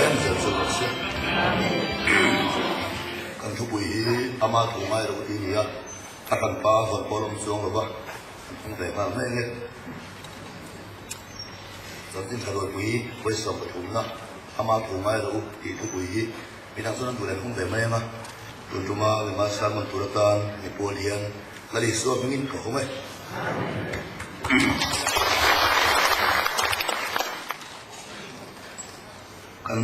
em zel chu rawh se. Kan thupui hi ama thu ngai lo tih a ni a, a hranpa hawn pawh a awm chuang lo va, kan hmang ve nghal mai ang e. Chanchin tha rualpui pawisa pathumna ama thu ngai lo tih thupui hi midang chuan an duh leh hmang ve mai ang a, tun tuma mima sermon tur atan mi pawl hian Lal Isua hmingin ka hawng e. Kan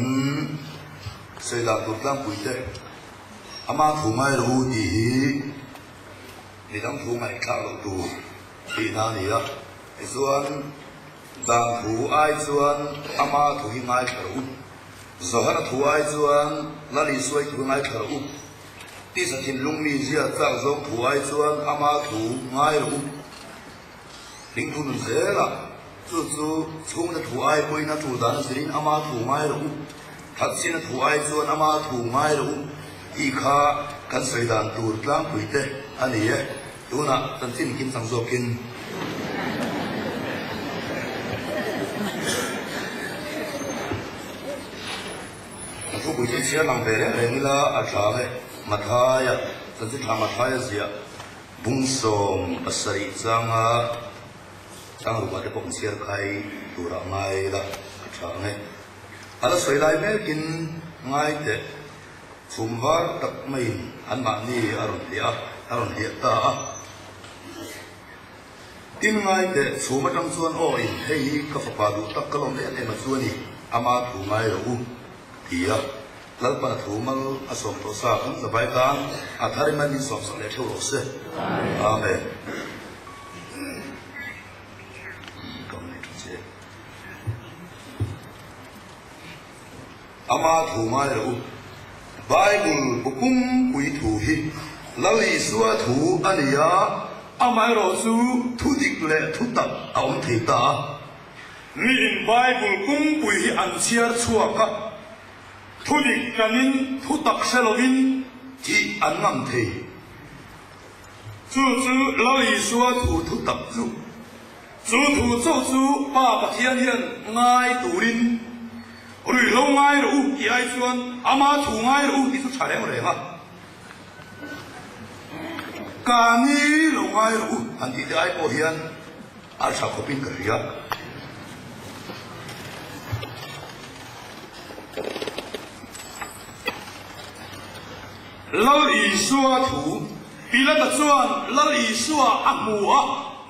sawi dan tur tlangpui te ama thu ngai lo u tih hi midang thu ngaihthlak loh tur tihna a ni a, tichuan dan thu ai chuan ama thu hi ngaithla rawh u, Johana thu ai chuan Lal Isua i thu hi ngaithla rawh u, tisa thinlung mi zia chak zawng thu ai chuan ama thu ngai rawh u. Hling thu nun zel a, chu chu chhungte thu ai pawhin a thu dan a zirin ama thu ngai rawh u, thatchhin a thu ai chuan ama thu ngai rawh u tih kha kan sawi dan tur tlangpui te a ni e. Tunah chanchin kim chang zawkin. Ka thupui chu chhiar lang ve reng reng ila a tha ang e, Mathaia, chanchin tha Mathaia ziah. Bung 17 changa chang rukah te pawh kan chhiar khai turah ngai la a tha ang e. A la sawi lai mekin ngai teh chhum var tak maiin anmahni a rawn hliah a, a rawn hliah ta a. Tin ngai teh chhum atang chuan aw in hei hi ka fapa duh tak ka lawm em em a chu a ni, ama thu ngai lo u ti a. Lalpan a thu mal a sawm tawh sa kan zavai tan a thar in an insawm sak leh theuh rawh se. Amen. Ama thu ngai lo u. Bible bu pumpui thu hi Lal Isua thu a ni a, amaherawh chu thu dik leh thu tak a awm thei ta a. Miin Bible pumpui hi an chhiar chhuak a. Thu dik kanin thu tak hre lovin thih an ngam thei. Chu chu Lal Isua thu thu tak chu. Chu thu chauh chu Pa Pathian hian ngai turin ruihhlo ngai rawh u tih ai chuan ama thu ngai rawh u tih chu tha reng reng a. Ka ni lo ngai rawh u han tih te ai pawh hian a tha khawpin ka hria. Lal Isua thu, Pilata chuan Lal Isua a hmu a,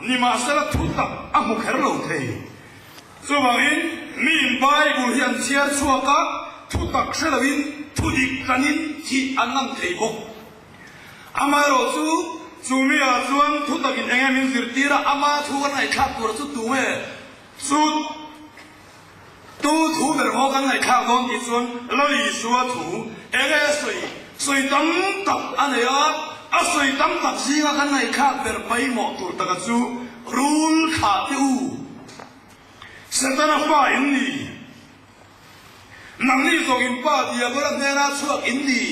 nimahsela thu tak a hmu kher lo thei. Chuvangin miin Bible hi an chhiar chhuak a, thu tak hre loin thu dik tlanin thih an ngam thei bawk. Amaherawhchu, chu miah chuan thu takin eng nge min zirtir a, ama thu kan ngaihthlak tur chu tu nge? Chu tu thu ber maw kan ngaihthlak dawn tih chuan Lal Isua thu eng nge sawi sawi tam tak a nei a, a sawi tam tak zinga kan ngaihthlak ber pawimawh tur taka chu rul thlah teh u. Setana fa in ni. Nangni zawk in pa Diabola hnena chhuak in ni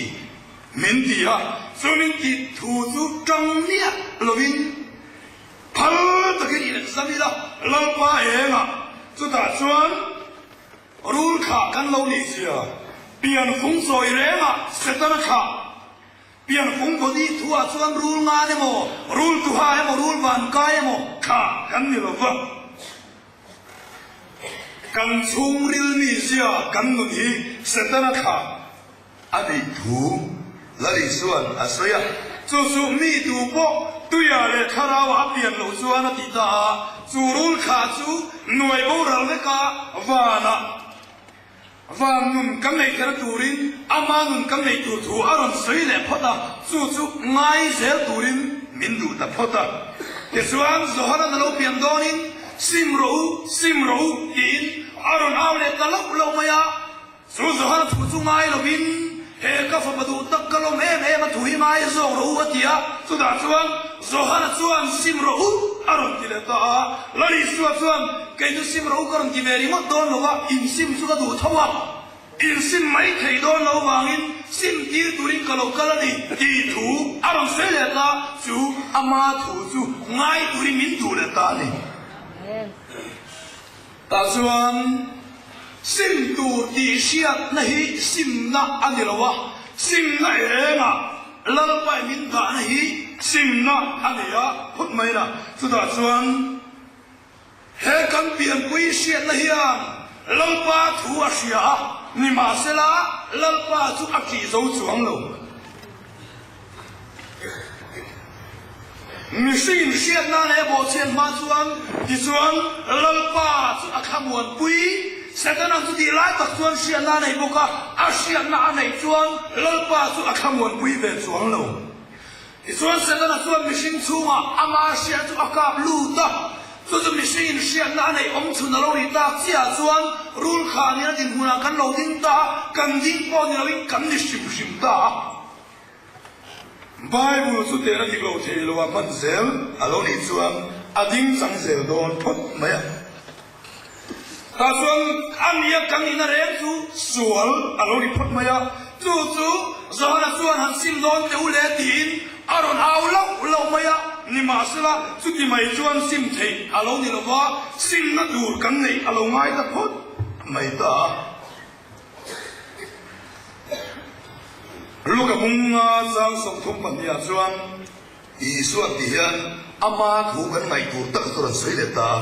min ti a, chu min tih thu chu tang miah lovin phal takin in exam ila, Lalpa engah chutah chuan rul thlah kan lo nih zia, pian fung sawi rengah Setana thlah, pian fung body thuah chuan rul ngan emaw, rul tuha emaw, rul vankai emaw thlah kan ni lova. Kan chhungril mizia kan nun hi Setana thlah a nih thu Lal Isua'n a sawi a. Chu chu mi tu pawh tuia leh thlarauah a pian loh chuan a ti ta a, chu rul thlah chu nuai boral veka vanah Van nun kan neih kher turin ama nun kan neih tur thu a rawn sawi leh phawt a, chu chu ngai zel turin min duh ta phawt a. Tichuan Johana na lo pian dawnin, Sim rawh u, sim rawh u, tiin a rawn au leh ta loh loh mai a. Chu Johana thu chu ngai lovin, He ka fapa duh tak ka lawm em em a thu hi ngai zawk rawh u, a ti a. Chutah chuan Johana chuan, Sim rawh u, a rawn ti leh ta a. Lal Isua chuan, Kei chu sim rawh u ka rawn ti ve ringawt dawn lo a, insim chu ka duh tho a, insim mai thei dawn lo vangin sim tir turin ka lo kal a ni tih thu a rawn sawi leh ta, chu ama thu chu ngai turin min duh leh ta a ni. Tah chuan. Sim tur tih hriatna hi simna a ni lo a, simna engah Lalpain min dahna hi simna a ni a phawt mai la. Chutah chuan he kan pianpui hriatna hian Lalpa thu a hria a, nimahsela Lalpa chu a ṭih zo chuang lo. Mihring hriatna leh bawhchhiat hma chuan tichuan Lalpa chu a thlamuanpui. Setana chu tih lai tak chuan hriatna a nei bawk a, a hriatna a neih chuan Lalpa chu a thlamuanpui ve chuang lo. Tichuan Setana chuan mihring chhungah ama hriat chu a kap lut a, chu chu mihringin hriatna a neih awm chhun a lo nih tak chiah chuan rul kha nena dinhmunah kan lo ding ta a, kan ding pawh ni loin kan ni hrim hrim ta a. Bible chu tehna dik lo thei lo a hman zel a lo nih chuan a ding chang zel dawn phawt mai a. Tah chuan a nia kan nihna reng chu sual a lo ni phawt mai a, chu chu Johana chuan han sim dawn teh u le tiin a rawn au lauh lauh mai a, nimahsela chuti mai chuan sim theih a lo ni lo va, simna tur kan neih a lo ngai ta phawt mai ta a. Luka bunga chang 32 ah chuan Isua ti hian ama thu kan ngaih tur tak chu rawn sawi leh ta a.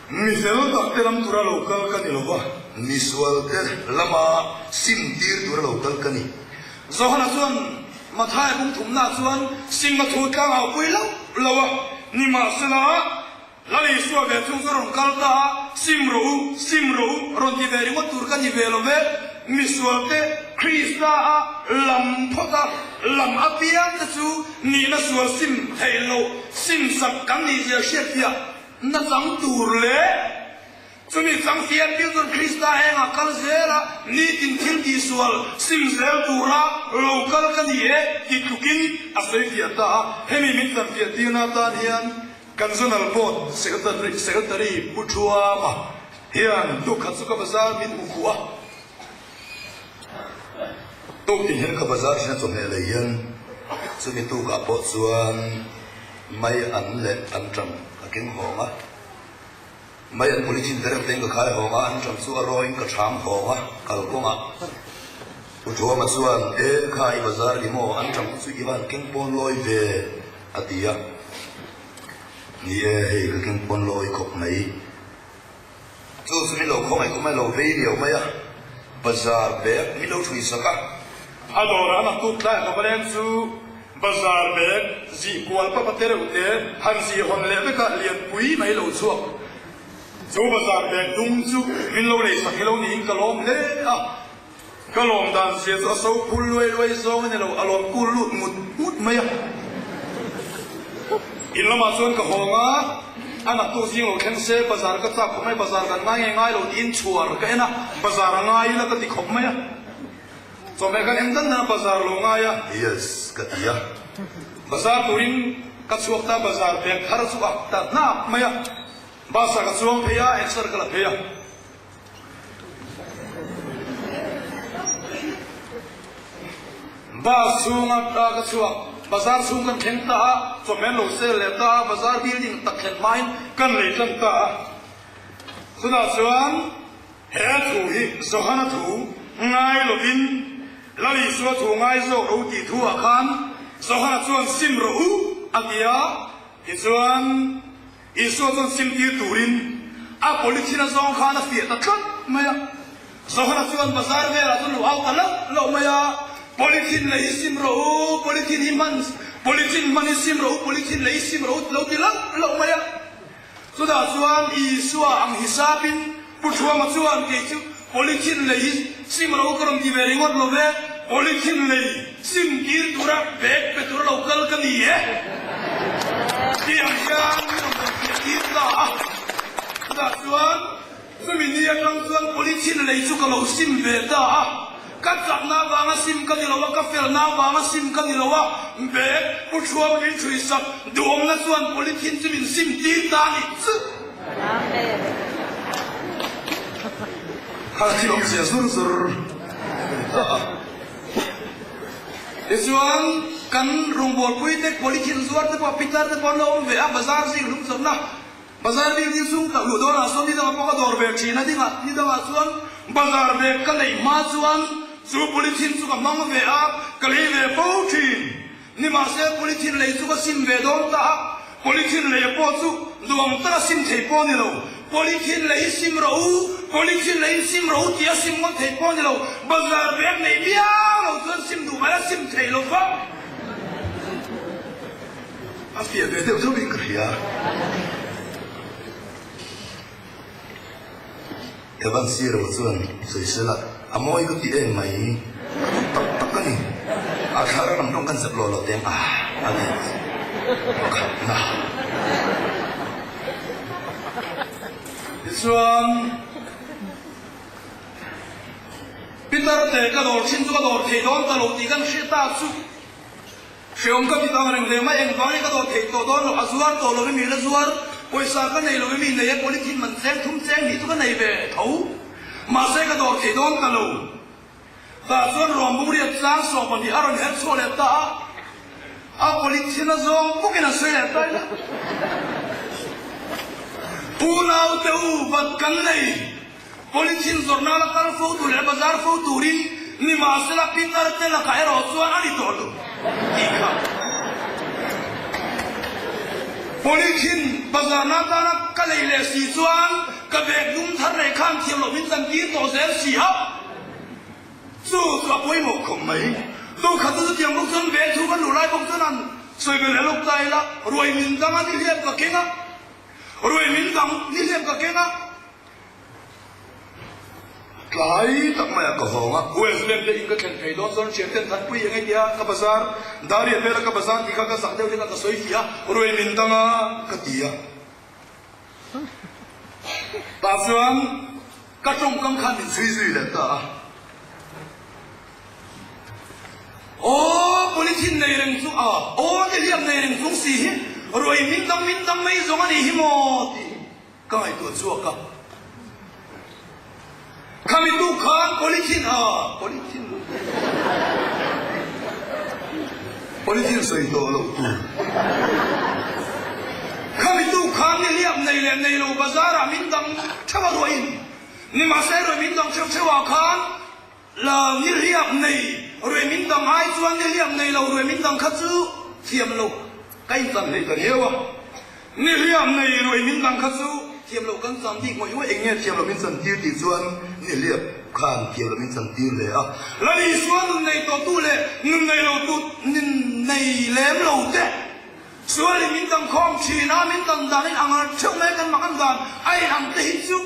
Mi fel tak te lam tura lo kal ka ni lo va. Mi sual te lama sim tir tura lo kal ka ni. Johana chuan Mathaia bung thumnaah chuan simna thu tlang au pui loh lo a, nimahsela, Lal Isua ve chung chu rawn kal ta a, Sim rawh u, sim rawh u, rawn ti ve ringawt tur ka ni ve lo ve, misualte Krista a lam phawt a, lam apiang te chu nihna sual sim theih loh sim sak kan nih zia hriatfiah nachang tur leh Chumi chang fiah piang chuan Krista engah kal zel a, nitin thil tihsual sim zel tura lo kal ka ni e ti tlukin a sawi fiah ta a. Hemi min chan fiah tirna atan hian kan Zonal Board Secretary Secretary Pu Thuama hian tuk khat chu ka bazar min hmu khuh a. Tuk tin hian ka bazar thin a chawhmeh lei hian chumi tukah pawh chuan mai an leh an tang ka keng hawng a. Mai an polythene te reuh tein ka khai hawng a, an ṭang chu a rawin ka ṭham hawng a, kalkawngah Pu Thuama chuan, E kha i bazar ni maw, an ṭang chu i van keng pawn lawi ve, a ti a. Ni e, hei ka keng pawn lawi khawp mai. Chu chu min lo khawngaih khawp mai, lo vei riau mai a, bazar bag min lo ṭhui sak a. A dawrah a naktuk tlai ka va leng chu Bazar bag zih kual papa te reuh te han zih hawn leh vek a lianpui mai lo chhuak. Chu bazar bag dum chu min lo lei sak hi lo niin ka lawm hle a, ka lawm dan zia chu a so phul luai luai zawng a ni lo, a lawm kul lut ngut ngut mai a. In lamah chuan ka hawng a, a naktuk zing lo thleng se bazar ka chak khawp mai, bazar kan ngai nge ngai lo tiin chhuar ka en a, bazar a ngai ila ka ti khawp mai a. Chawhmeh kan eng dan dan a bazar lo ngai a. Yes, ka ti a. Bazar turin ka chhuak ta, bazar bag thar chu a ta hnap mai a. Bus ah ka chuang phei a, exer ka la phei a. Bus chhunga ta ka chhuak, bazar chhung kan thleng ta a, chawhmeh an lo sel leh ta a, bazar building tak thlen hmain kan lei tlang ta a. Chutah chuan. He thu hi Johana thu ngai lovin Lal Isua thu ngai zawk ro tih thu ah khan Johana chuan sim rawh u a ti a, tichuan Isua chuan sim tir turin a polythene a zawng khan a fiah ta tlat mai a. Johana chuan bazar velah chuan lo au ta loh loh mai a, Polythene lei hi sim rawh u, polythene hi hman, polythene hman hi sim rawh u, polythene lei hi sim rawh u ti lo ti loh loh mai a. Chutah chuan Isua ang hisapin Pu Thuama chuan kei chu polythene lei hi sim ro ka rawn ti ve ringawt lo ve, polythene lei sim tir tura bag pe tura lo kal ka ni e tih ang hian min rawn rawn fiah tir ta a. Chutah chuan chumi ni atang chuan polythene lei chu ka lo sim ve ta a. Ka chakna avanga sim ka ni lo a, ka felna avanga sim ka ni lo a, bag pu thuam min ṭhui sak duhawmna chuan polythene chu min sim tir ta a nih chu. Kha thil awmzia zur zur a ni ta a. Tichuan, kan rawngbawlpui te polythene zuar te pawh pitar te pawh an lo awm ve a, bazar zing hlum zawrhna. Bazar bik ding sum tak luh dawnah sawn nidangah pawh ka dawr ve thin a, dingah nidangah chuan bazar bag ka neih hma chuan chu polythene chu ka hmang ve a, ka lei ve fo thin. Nimahse polythene lei chu ka sim ve dawn ta a, polythene lei pawh chu duang taka sim thei pawh a ni lo. Polythene lei hi sim rawh u, polythene lei in sim rawh u tih a sim ngawt thei pawh a ni lo. Bazar bag nei viau lo chuan sim duh mai a sim thei lo va. A fiah ve deuh deuhin ka hria. Evan Siro chuan sawisel a, a mawi ka ti em mai, ka duh tak tak a ni. A thlar lam rawng kan zep lo lo teng a, a ti pakhatna. Tichuan, Peter te ka dawr thin chu ka dawr thei dawn ta lo tih kan hriat ta chu. Hreawm ka ti dang reng reng mai, engvang nge ka dawr theih tawh dawn lo, a zuar tawh lo emi la zuar, pawisa ka nei lo emi nei a, polythene man cheng thum cheng hnih chu ka nei ve tho, mahse ka dawr theih dawn ta lo. Tah chuan ruam buriat tlang sawm pahnih a rawn her chhuah leh ta a, a polythene a zawng bawkin a sawi leh ta ila. Unaute u, vat kan nei. Polythene zawrhna la kal fo tur leh bazar fo turin nimahsela Peter te lakah erawh chuan a ni tawh lo tih kha Polythene bazarna atana ka lei leh si chuan ka bag dum thar reh khan thiam loh min chantir tawh zel si a, chu chu a pawimawh khawp mai. Tu khat chu chutiang bawk chuan bag thu kan luh lai bawk chuan an sawi belh leh lawk ta ila, ruai min dang a nihliap ka keng a, ruai min dang nihliap ka keng a. Tlai tak maiah ka vawng a. West Bank te in ka thlen phei dawn chuan hriat ten Thanpui eng tia ka bazar, Dariah vela ka bazar tih kha ka zah deuh hian ka sawi fih a, ruai min dang a ka ti a. Tah chuan ka tawngkam khan min chhui zui leh ta a. Aw polythene nei reng chu a, aw nihliap nei reng chung si hi ruai min dang min dang mai zawng a nih hi maw tih. Ka ngaihtuah chhuak a, khami tu khan polythene a, polythene Polythene sawi tawh loh tur. Khami tu khan nihliap nei leh nei lo bazar ah min dang theuh a ruahin, nimahse ruai min dang theuh theuh ah khan la nihliap nei ruai min dang ai chuan nihliap nei lo ruai min dang kha chu thiam lo. Ka inchan hlei ta riau a, nihliam nei ruai min dang kha chu thiam loh kan chan bik ngawih ngawih eng nge thiam loh min chan tir tih chuan nihliap khan thiam loh min chan tir hle a. Lal Isua nun nei tawhtu leh nun nei lo tu nun nei lem lo te sualin min dang khawm thin a, min dan danin ang ar theuh mai kan mak an dan a inang te hi chu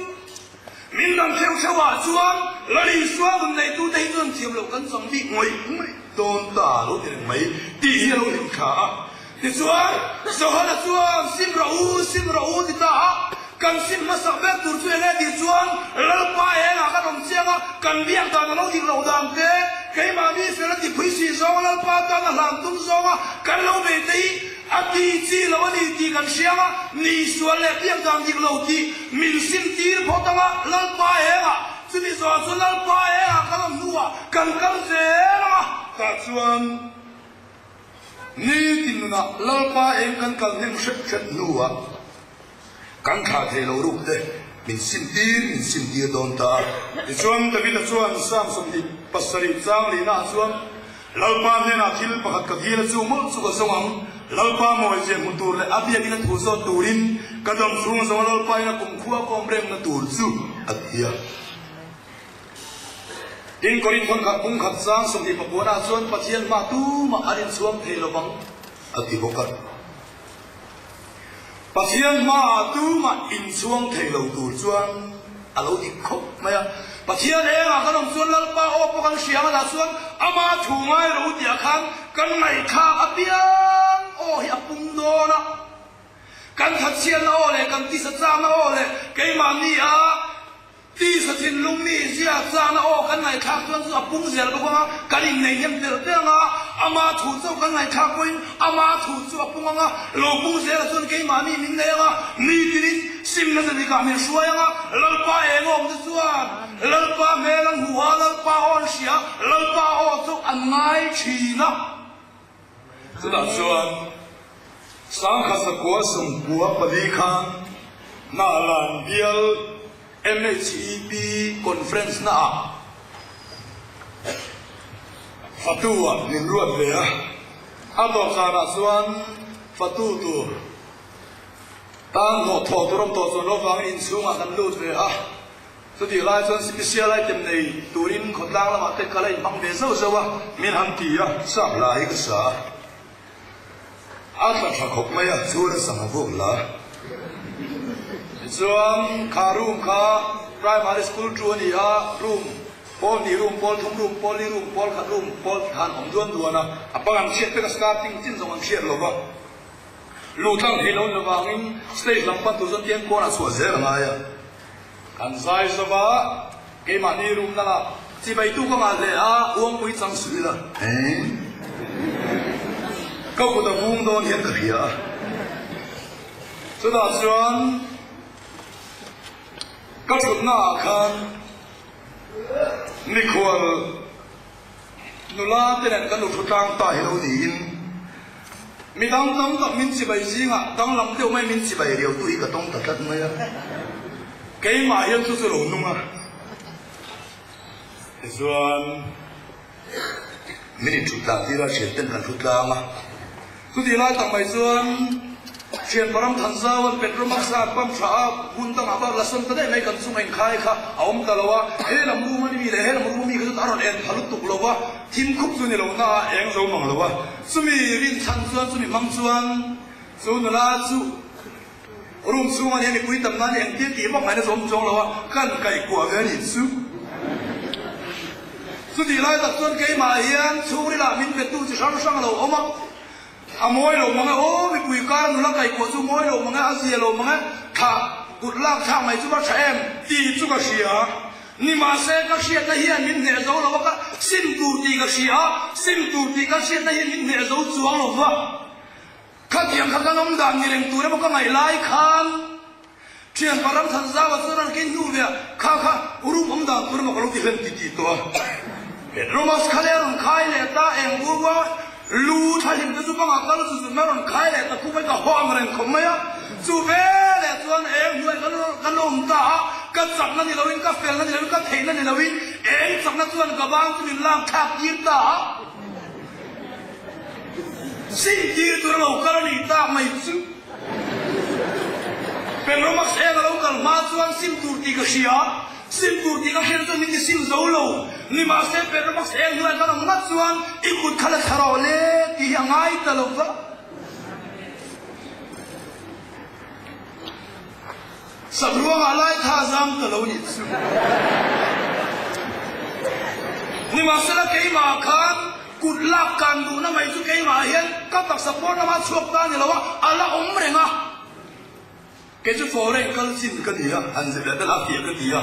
min dang theuh theuh ah chuan Lal Isua nun nei tu te hi chuan thiam loh kan chang bik ngawih ngawih. Dawn ta lo ti reng mai tih hi a lo hlim thla a. Tichuan, Johana chuan, Sim rawh u, sim rawh u ti ta a. Kan sim hmasak ber tur chu enge tih chuan, Lalpa engah kan awm chiang a, kan biak dan a lo dik loh dan te, keimahni fel a ti phui si zawnga Lalpa tan a hlan tum zawnga kan lo bei te hi a ti chi lo a ni tih kan hriang a, ni sual leh biak dan dik lo tih min sim tir phawt ang a, Lalpa engah Chumi zawh chu Lalpa engah kan awm hnuah kan kal zel ang a. Tah chuan nitin nunah Lalpa eng kan kal hnem hrep hrep hnuah kan thlah thei lo ruk te min sim tir min sim tir dawn ta a. Tichuan Davida chuan Psalm 27 chang lihnaah chuan, Lalpa hnenah thil pakhat ka dil a chu mawlh chu ka zawng ang, Lalpa mawizia hmu tur leh a biakin a thu zawt turin ka dam chhung zawng a Lalpa in a kumkhua kawm remna tur chu a ti a. Tin, Korinth khat pung khat chang 29 ah chuan Pathian hma tumah an inchhuang thei lo vang a ti bawk a. Pathian hmaah tumah inchhuang thei lo tur chuan a lo dik khawp mai a. Pathian engah kan awm chuan Lalpa aw pawh kan hria ang a, chuan ama thu ngai lo tihah khan kan ngaihthlak apiang aw hi a pung dawn a. Kan thatchhiatna aw leh kan tisa chakna aw leh keimahni a Tisa thinlung mi zia chana aw kan ngaihthlak chuan chu a pung zel bawk ang a, kan innei hnem tel tel ang a, ama thu chauh kan ngaihthlak pawhin ama thu chu a pung ang a, lo pung zelah chuan keimahni min nei ang a, nitin simna zanikah min hruai ang a, Lalpa eng awm te chuan Lalpa hmel an hmu a, Lalpa aw an hria, Lalpa aw chu an ngai thin a. Chutah chuan 1994 khan. Hnahlan bial MHEP conference naah fatu ah min ruat ve a, a dawhkanah chuan fatu tur tan hlawh thawh tur awm tawh chuan lo vangin inchhungah kan lut ve a, chutih lai chuan special item nei turin khawtlang lamah te kal a inhmang ve zauh zauh a, min han ti a. Sap hla hi ka sa a. A tla tha khawp mai a, chuan a sangha vuak la. Tichuan kha room kha primary school tu a ni a, room pawl hnih room, pawl thum room, pawl li room, pawl khat room, pawl khan awm duan duan a, a bang an hriat vek a, starting chin zawng an hriat lo va, luh tlang thei lo ni lovangin stage lam pan tur chuan tiang kawnah chhuah zel a ngai a. Kan zai zo va, keimahni room dangah chibaitu ka ngah hle a, uangpui chang suh ila. Eng? Ka kut a vung dawn hian ka hria a. Chutah chuan ka thutnaah khan mikhual Nula te nen kan u thu tlang ta hi lo niin mi dang tam tak min chibai zingah danglam deuh mai min chibai riau tu hi ka tawng ta tlat mai a, keimah hian chu chu lo nung a. Tichuan min inthut tlang tir a, thian ten kan thu tlang a. Chutih lai tak mai chuan thian Param Thanzauan Petromax a an pump tha a, hmun dangah bak la sawn ta daih mai kan chung a inkhai kha a awm ta lo a, he lam room a ni mi leh he lam room a mi kha chu a rawn en pha lutuk lo va, thim khup chu ni lo na a eng zo mang lo a, chumi rinchhan chuan chumi hmang chuan chu nula chu room chhunga nia mipui tam nan engtir tih vak ngaihna chu awm chuang lo a, kan kaihkuah ve a nih chu. Chutih lai tak chuan keimah hian chhungrilah min betu chi hrang hrang a lo awm a, a mawi lo mang e, aw mipui kar nula kaihkuah chu mawi lo mang e, a zia lo mang e, thlah kut lak thlak mai chu va tha em tih chu ka hria. Nimahse ka hriatna hian min hneh zo lo a, ka sim tur tih ka hria a, sim tur tih ka hriatna hian min hneh zo chuang lo va. Khatiang kha kan awm dan ni reng tur emaw ka ngaih lai khan Thian pa Ramthanzau a chuan a rawn keng hnu ve a, kha kha room awm dan tur emaw ka lo ti hlen ti ti tawh a. Romas kha leh a rawn khai leh ta eng u a, lu thla hlim te chu bangah kal zu zut mai a rawn khai leh ta khup mai ka haw ang reng khawp mai a. Chu veleh chuan eng hnuai kan kan lo awm ta a, ka chakna ni loin ka felna ni loin ka theihna ni loin eng chakna chuan ka bang chu min lak thlak tir ta a. Sintir tur a lo kal a nih tak mai chu. Petromax eng a lo kal hma chuan sim tur tih ka hria, sim tur tih ka hriat chuan min ti sim zo lo. Nimahse Petromax eng hnuaiah kan awm ngat chuan i kut kha la thla rawh le tih hi a ngai ta lo va. Sakruangah lai tha zam ta lo nih chu. Nimahsela keimah khan kut lak kan duhna mai chu keimah hian ka taksa pawn lama chhuak ta ni lo a, a la awm reng a. Kei chu foreign kal chin ka ni a, han zir leh tel a fiah ka ti a.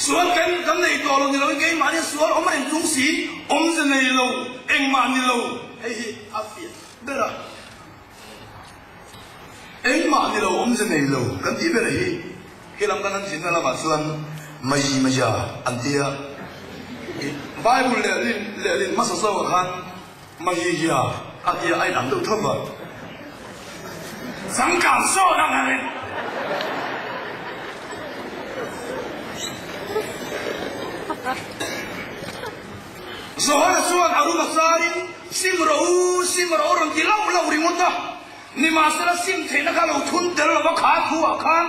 Sual kan kan nei tawh lo ni loin keimah hian sual awm reng chung si, awmze nei lo, engmah ni lo, hei hi a fiah ber a. Engmah ni lo awmze nei lo kan tih ber hi helam kan han thinna lamah chuan mai maia an ti a. Bible lehlin lehlin hmasa zawkah khan Maia a tia a inang deuh tho va. Changkang sawn ang a rin. Johana chuan a ruma charin, Sim rawh u, sim rawh u rawn ti lauh lauh ringawt a. Nimahsela sim theihna kha lo thun tel lo va kha thuah khan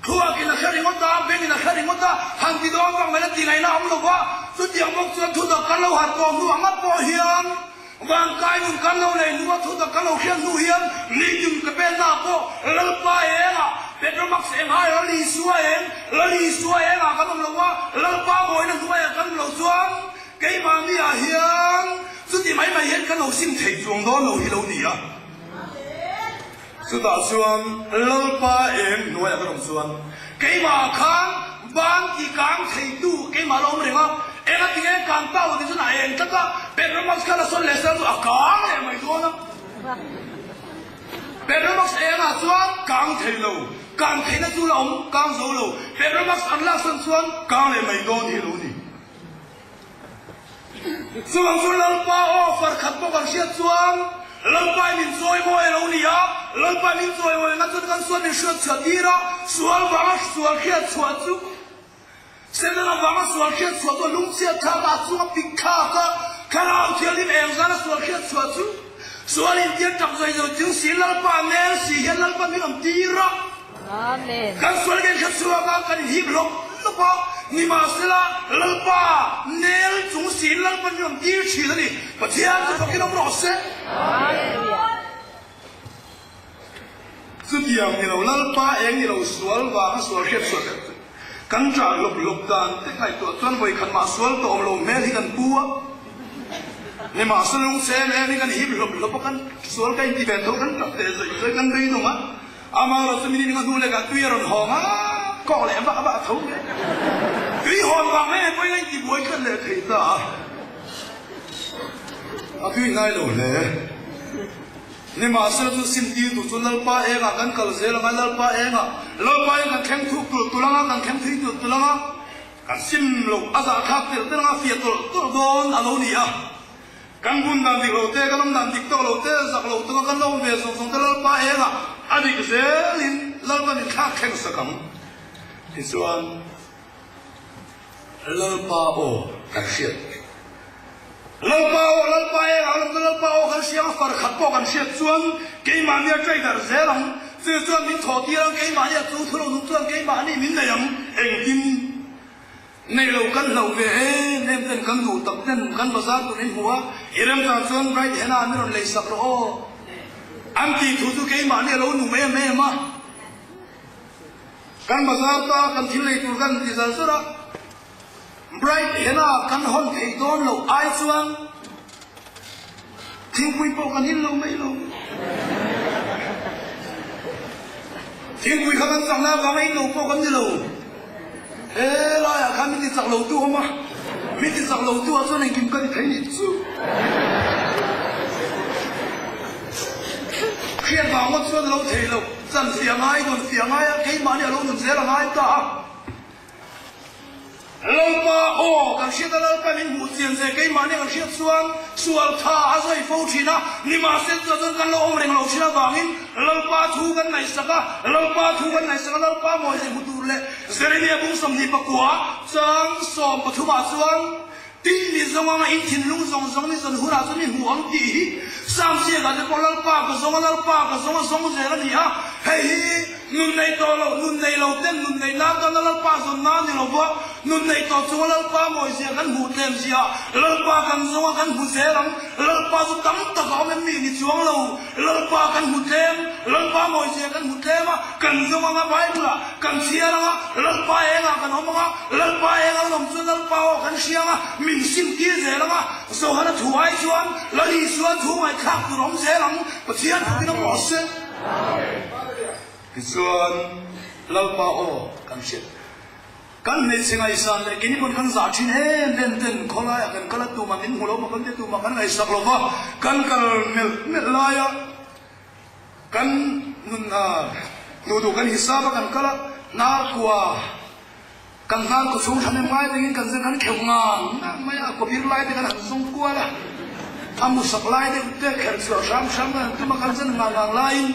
thluakin a hre ringawt a, bengin a hre ringawt a, han ti dawn vang mai la ti ngaihna a awm lo va. Chutiang bawk chuan thutak kan lo harh tawh hnuah ngat pawh hian Vankai nun kan lo nei hnua thutak kan lo hriat hnu hian nitin ka pennaah pawh Lalpa engah Petromax eng ai Lal Isua eng, Lal Isua engah kan awm lo va, Lalpa mawina hnuaiah kan awm lo chuan keimahni ah hian chuti mai mai hian kan lo sim thei chuang dawn lo hi lo ni a. Chutah chuan Lalpa eng hnuaiah kan awm chuan keimah khan ban ti kang theitu keimah la awm reng a, enga tinge kang ta lo ti chuan a eng tlat a, Petromax khan a sawn leh sel chu a kang leh mai dawn a. Petromax engah chuan kang thei lo, kang theihna chu la awm kang zo lo, Petromax an laksan chuan kang leh mai dawn hi a lo ni. Chuvang chu Lalpa aw far khat bawk an hriat chuan. Lalpai min chawimawi a lo ni a, Lalpai min chawimawina chuan kan sual min hriat chhuah tir a, sual vanga sual hriat chhuah chu Setana vanga sual hriat chhuah chu a lungchhiat thlak a, a chunga pik thlak a, Thlarau Thianghlim eng zana sual hriat chhuah chu sual intir tak zawi zawi chung si Lalpa nel si hian Lalpa min awm tir a. Amen. Kan sual kan hre chhuak a, kan inhip lawp lawp a, nimahsela Lalpa nel chung siin Lalpa min awm tir thin a ni. Pathian chu fakin awm rawh se. Hallelujah. Chutiang ni lo, Lalpa eng ni lo sual vanga sual hriat chhuah kher chu kan ṭah lawp lawp dan te ngaihtuah chuan vawikhat mah sual tawh awm lo hmel hi kan pu a, nimahsela lungchhe em em hi kan hip hlawp hlawp a, kan sual ka inti ve tho kan ṭah teh zawih zawih kan beidawng a, amaherawhchu chu minute nga hnu lekah tui a rawn hawng a, kawk leh vah vah tho mai. Tui hawn vang mai pawhin a inti buai tlat leh thei ta a, a tui hnai lo hle. Nimahsela chu simtir tur chu Lalpa engah kan kal zel anga, Lalpa engah, Lalpa in kan thleng thuk tulh tulh anga, kan thleng thui tulh tulh anga, kan sim loh a zahthlak telh telh anga fiah tawlh tawlh dawn a lo ni a. Kan bun dan dik lo te, kan awm dan dik tawk lo te, zak lo taka kan lo awm ve zawng zawng te Lalpa engah a dik zelin Lalpa min thlak thleng sak ang. Tichuan. Lalpa aw kan hriat. Lalpa aw, Lalpa e, a lam chu Lalpa aw kan hria ang, far khat pawh kan hriat chuan keimahni a ṭai darh zel ang, chu chuan min thawh tir ang, keimahni a chu thu lo nung chuan keimahni min nei ang, engtin nei lo kan hlauh ve em em ten kan duh tak ten kan bazar tur min hmu a, i remchang chuan Bright Henna min rawn lei sak rawh aw an tih thu chu keimahni a lo nung em em a. Kan bazar ta kan thil lei tur kan ti zal zar a, Bright henna kan hawn theih dawn loh ai chuan thingpui pawh kan in lo mai lo. Thingpui kha kan chakna avanga in lo pawh kan ni lo. He laiah khan min ti chak lo tu awm a, min ti chak lo tu ah chuan engkim ka ti thei nih chu. Hriat vang ngawt chuan a lo thei lo. Chan fiah ngai, dawn fiah ngai a, keimahni a lo nun zel a ngai ta a. Lalpa aw, kan hriat a Lalpa min hmuh chian ze keimahni kan hriat chuan sual tha a zawi fo thin a, nimahse chutah chuan kan lo awm reng lo thin avangin Lalpa thu kan ngaihsak a, Lalpa thu kan ngaihsak a, Lalpa mawi ze hmu tur leh Jeremia bung 24 chang 13 ah chuan Tin mi zawng anga in thinlung zawng zawng ni zawn hunah chuan i hmu ang tih hi Sam ziakah te pawh Lalpa ka zawng a, Lalpa ka zawng a zawng zel a ni a. Hei hi nun nei tawh lo, nun nei lo ten nun nei nan tana Lalpa zawn nan ni lo va, nun nei tawh chunga Lalpa mawizia kan hmuh tlem zia, Lalpa kan zawng a kan hmu zel ang, Lalpa chu tam tak a awm em mi ni chuang lo, Lalpa kan hmu tlem, Lalpa mawizia kan hmu tlem a, kan zawng anga Bible ah kan chhiar anga, Lalpa engah kan awm anga, Lalpa eng a awm chuan Lalpa aw kan hria anga, min sim tir zel anga, Johana thu ai chuan Lal Isua thu ngaihthlak tur awm zel ang, Pathian fakin awm rawh se. Tichuan Lalpa aw kan hriat. Kan hmeichhe ngaihsan leh keini pawn kan zah thin em em ten khawlaiah kan kal a, tumah min hmu lo maw kan ti a, tumah kan ngaihsak lo va, kan kal melh melh laia kan nun hnuh duh kan hisap a kan kal a, hnar kua kan hnar kaw chhung thahnem ngai tengin kan zen kan kheuh ngang ngang mai a, a kawbir lai te kan han zawng kual a, a musak lai deuh te kherh chhuah hram hram kan han tum a, kan zen ngang ngang laiin.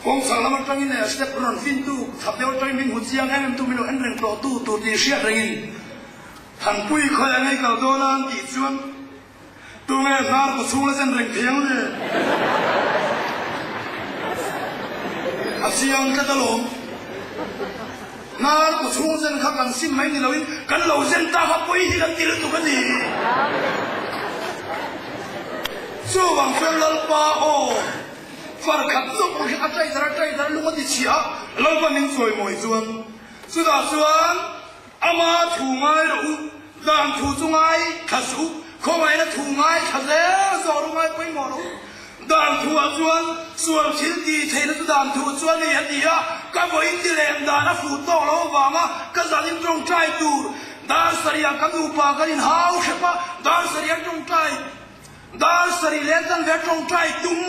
Kawngchhak lam atangin leh step rawn fintu thap deuh atangin min hmu chiang em em tu min lo en reng tawh tu tur tih hriat rengin Thanpui khawi a ngei kal dawn a an tih chuan tunge hnar kaw chhung la zen reng thei ang le? A chiang tlat alawm. Hnar kaw chhung zen kha kan sim mai ni loin kan lo zen ta kha pawi hi kan ti lutuk a ni. Chuvang chuan Lalpa aw. Far khat zawk ang hi a ṭai dar a ṭai dar lung a ti chhia a, Lalpa min chawimawi chuan chutah chuan ama thu ngai rawh u, dan thu chu ngai thla suh u, khawngaihna thu ngai thla zel zawk rawh u, ngai pawimawh rawh u. Dan thuah chuan sual thil ti theihna chu dan thu chu a ni a ti a, ka vawiin ti lem dan a fuh tawk lo avanga ka zanin ṭawngṭai tur dar sarih ka nupa kan inhau hrep a, dar sarih an ṭawngṭai. Dar sarih leh zan ve tawngtai tum,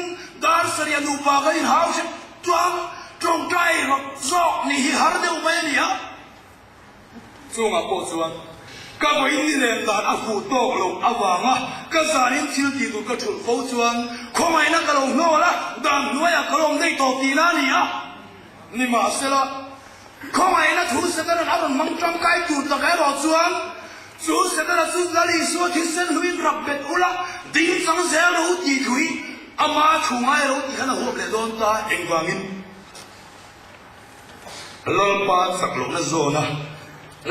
dar sarih a nupa kan inhau hrep chuan tawngtai rawt zawk nih hi har deuh mai a ni a. Chungah pawh chuan. Ka vawiin ni len dan a fuh tawk loh avanga ka zanin thil tih tur ka thulh fo chuan khawngaihna ka lo hnawl a, dan hnuaiah ka lawm daih tawh tihna a ni a. Nimahsela, khawngaihna thu Setana'n a rawn hmang tangkai tur tak erawh chuan chu Setana chu Lal Isua thisen hluin rap bet ula, ding chang zel rawh u tih thu hi ama thu ngai ro tih khan a huap leh dawn ta. Engvangin? Lalpa chak lohna zawna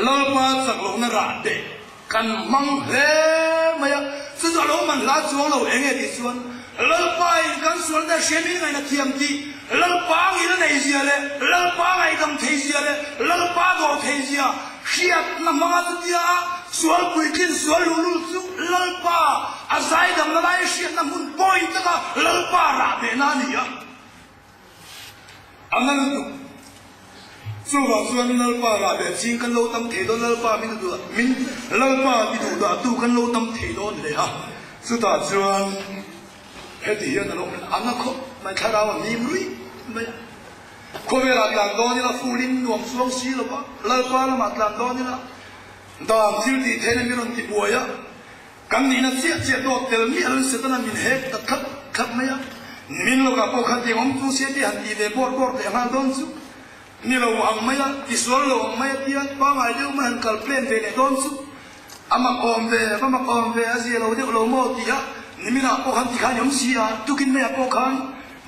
Lalpa chak lohna rah teh kan hmang hle mai a, chu chu a lo man hla chuang lo eng nge tih chuan Lalpa in kan sual te hriam in ngaihna thiam tih Lalpa ngil a nei zia leh Lalpa ngaihdam thei zia leh Lalpa dawr thei zia hriatna hmanga chutia sual puitlin sual luhlul chu Lalpa a zaidamna lai hriatna hmun point taka Lalpa rah behna a ni a. A na lutuk. Chuvang chuan Lalpa rah beh ching kan lo tam thei dawn, Lalpa min duh min Lalpa ti duh dah tu kan lo tam thei dawn hle a. Chutah chuan heti hian a lo a na khawp mai, thlarau a hnim ruih mai a. Khawvelah tlan dawn ila fulin nuam chuang si lo va, Lalpa lamah tlan dawn ila dan thil tih theihna min rawn ti buai a. Kan nihna chiah chiah dawt tel miah lo in Setana min hek ta thlap thlap mai a, min lokah pawh khan tiang awm chung sia tih han tih ve bawr bawr leh nghal dawn chu ni lo ang mai a, tisual lo ang mai a tia pangai deuh mai han kal plan ve leh dawn chu a mak awm ve, va mak awm ve, a zia lo deuh lo maw tih a, niminah pawh khan tikhan i awm si a, tukin maiah pawh khan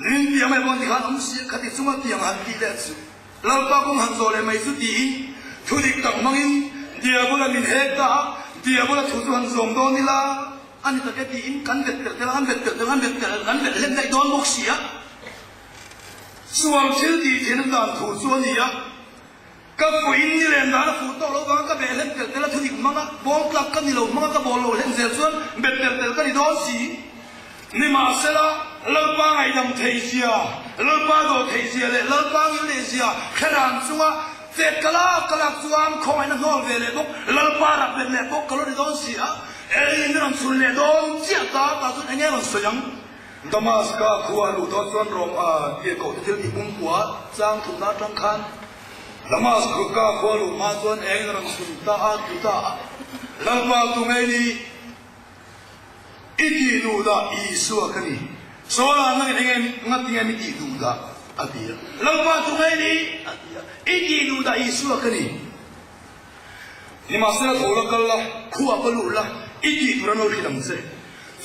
nimin piang maiah pawh tikhan awm si a, khati chunga tiang han tih leh chu. Lalpa kawng han zawh leh mai chu tiin thu dik tak hmangin Diabola min hek ta a, Diabola thu chu han zawm dawn ila a ni tak e tiin kan vet telh telh a, kan vet telh telh a, kan vet telh kan vet hlen daih dawn bawk si a. Sual thil tih thin dan thu chu a ni a, ka fuiin ni len dan a fuh tawk loh vanga ka beh hlen telh telh a, thu dik hmanga ball tlak ka ni lo hmanga ka ball lo hlen zel chuan bet telh telh ka ni dawn si. Nimahsela, Lalpa ngaihdam theihzia, Lalpa dawh theihzia leh Lalpa ngilneihzia hre ran chunga chet ka lak ka lak chuan khawngaihna hnawl ve leh bawk, Lalpa rak bet leh bawk ka lo ni dawn si a, Eli min rawn chhun leh dawn chiah ta, tah chuan enge rawn sawi ang? Damaska khua a luh dawn chuan Rom a tirhkoh te thil tih pumkua chang thumna atang khan Damaska khua a luh hma chuan engin a rawn chhun ta a, ti ta a, Lalpa tu ngei ni? I tih duh dah Isua ka ni. Saula nangin enge ngatinge mi tih duh dah? a ti a. Lalpa chu ngei ni? a ti a. I tih duh dah Isua ka ni. Nimahsela tho la kal la, khuah ka luh la, i tih tur an lo hrilh ang che.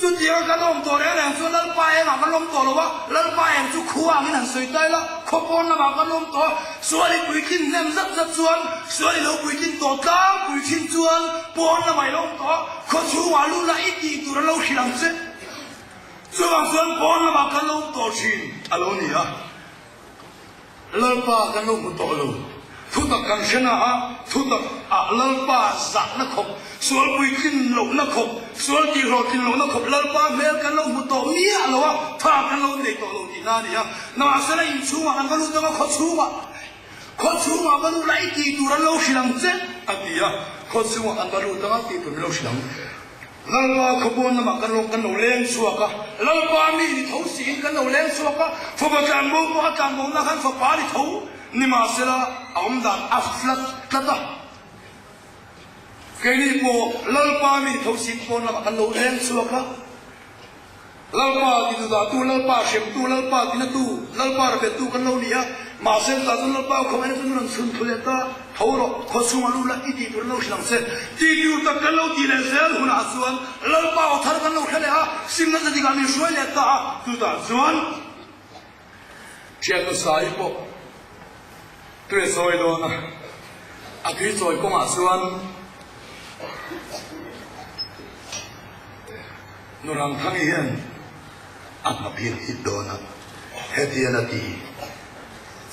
Chutianga kan awm tawh reng reng chuan Lalpa engah kan awm tawh lo a, Lalpa eng chu khua angin han sawi ta ila, khaw pawn lamah kan awm tawh a, sual i puitlin hnem zat zat chuan, sual i lo puitlin tawh tlangpui thin chuan pawn lamah i lo awm tawh a, Khaw chhungah lu la i tih tur an lo hrilh ang che. Chuvang chuan pawn lamah kan lo awm tawh thin a lo ni a. Lalpa kan lo hmu tawh lo. Thutak kan hre na a, thutak ah Lalpa zahna khawp, sual puitlin lohna khawp, sual tihhlawhtlin lohna khawp Lalpa hmel kan lo hmu tawh miah lo a, tha kan lo nei tawh lo tihna a ni a. Nimahsela inchhungah kan va lut ang a, khaw chhungah. Khaw chhungah va lut la i tih tur an lo hrilh ang che, a ti a. Khaw chhungah kan va lut ang a tih tur min lo hrilh ang. Lalpa khaw pawn lamah kan lo kan lo leng chhuak a, Lalpa mi ni tho siin kan lo leng chhuak a, fapa tlanbo pawh a tlanbo na khan fapa ni tho nimahsela a awm dan a flat tlat a. Keini pawh Lalpa mi ni tho siin pawn lamah kan lo leng chhuak a. Lalpa ti duhdahtu, Lalpa hremtu, Lalpa tinatu, Lalpa rabettu kan lo ni a, mahse chutah chuan Lalpa khawngaihna chu min rawn chhun thu leh ta, tho rawh, khaw chhungah lu la i tih tur an lo hrilh ang che. Tih tur tak kan lo tih leh zel hunah chuan Lalpa aw thar kan lo hre leh a, simna za dikah min hruai leh ta a, chutah chuan thiannu Sai pawh tui a chawi dawn a, a tui chawi kawngah chuan. Nurangthangi hian a hmaphir hit dawn a, hetian a ti.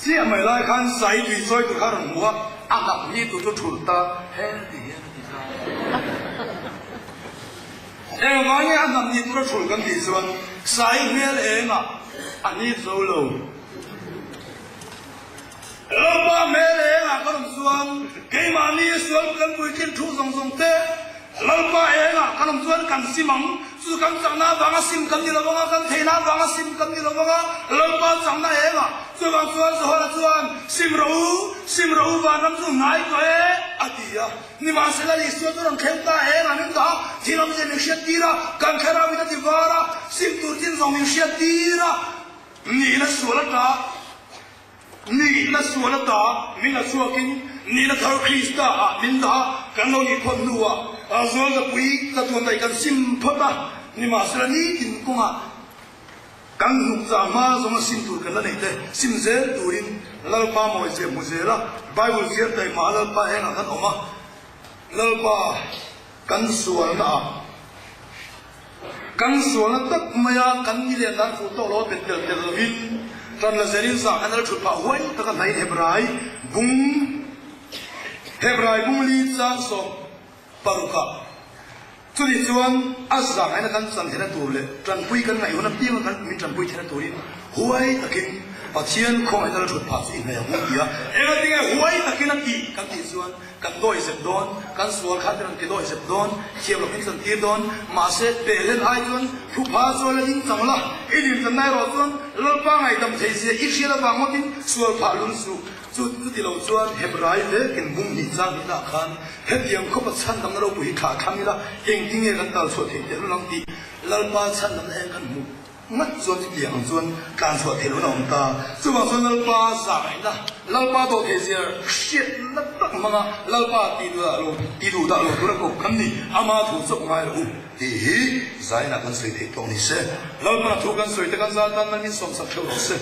Chiah mai lai khan sai tui chawi tur kha a rawn hmu a, a hnap hi tur chu thulh ta heti hian a ti ta. Engvang nge a hnap ni tur a thulh kan tih chuan sai hmel engah a ni zo lo. Lalpa hmel engah ka rawn chuan keimahni sual kan puitlin thu zawng zawng te Lalpa engah. engah kan awm chuan kan sim ang. Chu kan chakna avanga sim kan ni lo vang a, kan theihna avanga sim kan ni lo vang a, Lalpa chakna engah. Chuvang chuan Johana chuan, Sim rawh u, sim rawh u, vanram chu hnai tawh e, a ti a. Nimahsela Isua chu rawn thleng ta engah min dah a, thil awmzia min hriat tir a, kan thlarau in a ti var a, sim tur chin zawng min hriat tir a, nihna sual ata. Nihna sual ata min la chhuakin nihna thar Krista ah min dah a, kan lo nih phawt hnuah Zualzapui chatuan daih kan sim phawt a, nimahsela nitin kawngah kan hnuk chah hma zawnga sim tur kan la nei te sim zel turin Lalpa mawi zia hmu zel a, Bible ziar taima a Lalpa engah kan awm a, Lalpa kan sualna ah. Kan sualna tak maia kan ni leh dan fuh tawk lo a bet tel tel lovin tan la zelin zah kan la thut phah huai taka hnaiin Hebrai bung Hebrai bung li chang 16 ah chutih chuan a zahngaihna kan chan theihna tur leh tanpui kan ngaih hun apianga kan min tanpui theihna turin huai takin Pathian khawngaihna la thut phah chu i hnaih ang u tia engatinge huai takin a tih kan tih chuan Kan dawi zep dawn, kan sual kha te rawn ti dawi zep dawn, thiam loh min chan tir dawn, mahse pehlen ai chuan thupha chuan la ding chang la, i din chan na erawh chuan Lalpa ngaihdam thei zia i hriat avang ngawtin sual phah lun suh. Chu chuti lo chuan Hebrai vekin bum hnih chang hnihna ah khan hetiang khawpa chhandamna ropui hi thlah thlang ila engtinge kan tal chhuah theih tehlul ang tih Lalpa chhandamna eng kan hmuh Ngat chuan chutiang ang chuan tlan chhuah theih lohna a awm ta. Chuvang chuan Lalpa zahngaihna, Lalpa dawh theih zia hriatna tak hmanga Lalpa tih duh dah lo, tih duh dah lo tura kawp kan ni. Ama thu chawp ngai lo u tih hi zainah kan sawi theih tawh ni se. Lalpa thu kan sawi te kan zan tan nan min sawmsak theuh rawh se.